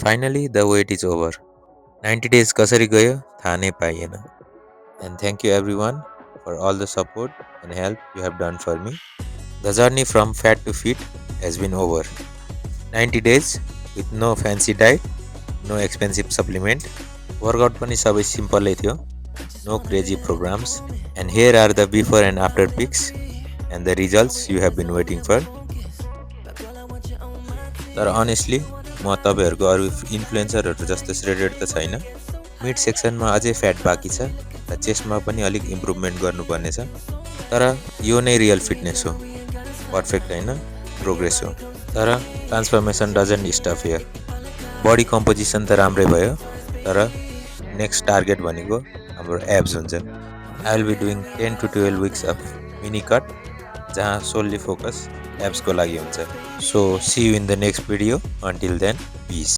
Finally, the wait is over. 90 days कसरी गयो थाहा नै पाइएन. And thank you everyone for all the support and help you have done for me. The journey from fat to fit has been over. 90 days with no fancy diet, no expensive supplement. Workout पनि सबै सिम्पलै थियो. No crazy programs. And here are the before and after pics and the results you have been waiting for. तर honestly म तपाईँहरूको अरू इन्फ्लुएन्सरहरू जस्तो shredded त छैन. मिड सेक्सनमा अझै फ्याट बाँकी छ र चेस्टमा पनि अलिक इम्प्रुभमेन्ट गर्नुपर्ने छ. तर यो नै रियल फिटनेस हो. पर्फेक्ट होइन, प्रोग्रेस हो. तर transformation doesn't stop here. Body composition त राम्रै भयो, तर नेक्स्ट टार्गेट भनेको हाम्रो एब्स हुन्छ. I will be doing 10 to 12 weeks of mini cut जहाँ सोल्ली फोकस एब्सको लागि हुन्छ. So see you in the next video. Until then, piece.